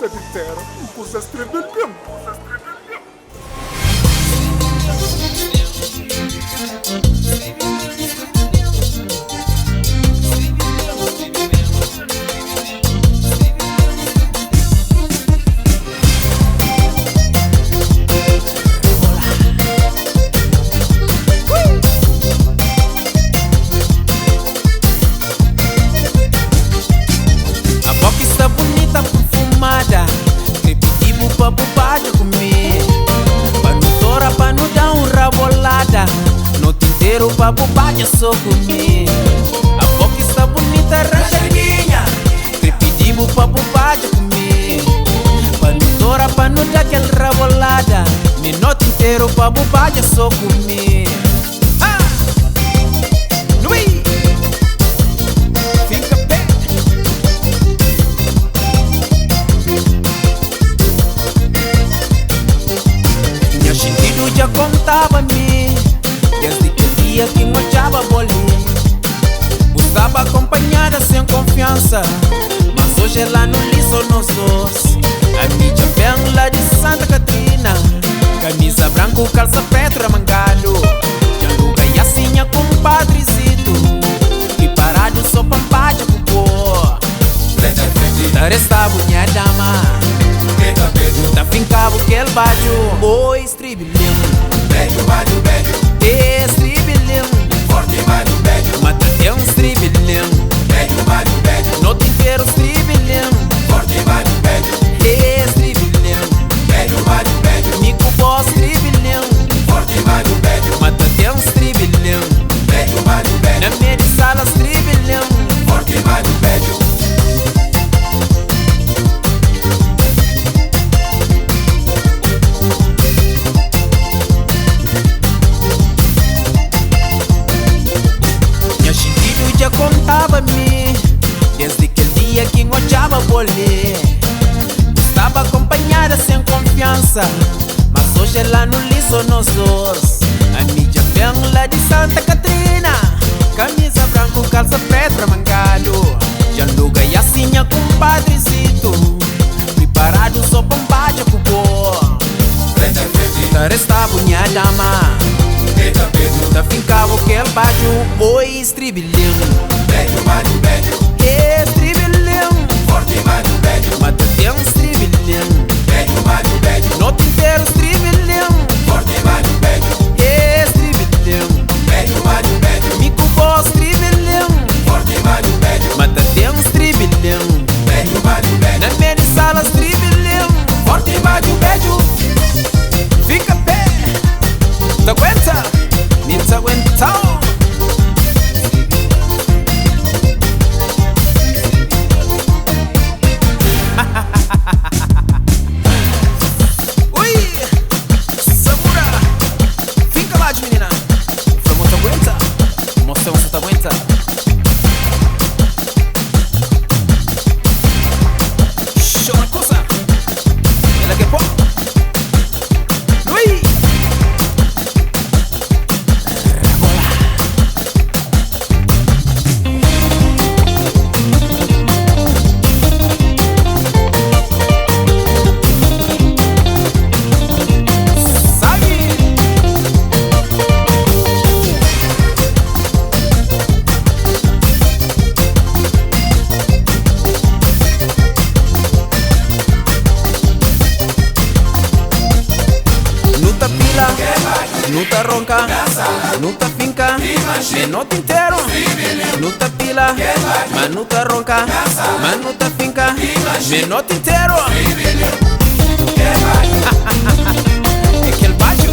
Kusa di tera, kusa stribilin. A boca está bonita, perfumada. Kre pidi-bu pa bu badja ku mi. Pa nu tora, pa nu da un rabolada. Noti interu pa bu badja so ku mi. A boca está bonita, rachadinha. Kre pidi-bu pa bu badja ku mi. Pa nu tora, pa nu da kel rabolada. Mi noti interu pa bu badja so ku mi. Ah! Nui! Finka pé! Nha xintidu dja kontaba mi Desdi kel dia ki N odjaba bo li Bu staba akonpanhada sen konfiansa Mas oji é la nu li so nos dos Ami dja ben la di Santa Katrina Kamisa branku, kalsa pretu ramangadu Dja luga i asi nha kunpadrizitu Priparadu so pa N badja ku bo Ta resta-bu nha dama Ta finka-bu kel badju Oi, stribilin Ê, stribilin Ma ta ten stribilin Noti interu stribilin Ê, stribilin Mi ku bo stribilin Ma ta ten stribilin Na mê di sala stribilin. Nha xintidu dja kontaba mi Desdi kel dia ki N odjaba bo li Bu staba akonpanhada sen konfiansa Mas oji é la nu li so nos dos Ami dja ben la di Santa Katrina Kamisa branku, kalsa pretu ramangadu Dja N luga i asi nha kunpadrizitu Priparadu so pa N badja ku bo Ta resta-bu nha dama Ta finka-bu kel badju Oi, stribilin Ê, stribilin Ma ta ten stribilin Noti interu stribilin Ê, stribilin Mi ku bo stribilin Ma ta ten stribilin Na mê di sala stribilin Forti badju bedju Fika pé Ta guenta Mi ta guentau. Ui! Sabura! Finka badju minina! Fla mo ta guenta, mostra mo sa ta guenta. Xora kusa! Ela ke pó! Ui! Rabola! Sabi! Nu ta pila, nu ta ronka, nu ta finka, me noti interu. Nu ta pila, ma nu ta ronka, ma nu ta finka, me noti interu. É kel badju.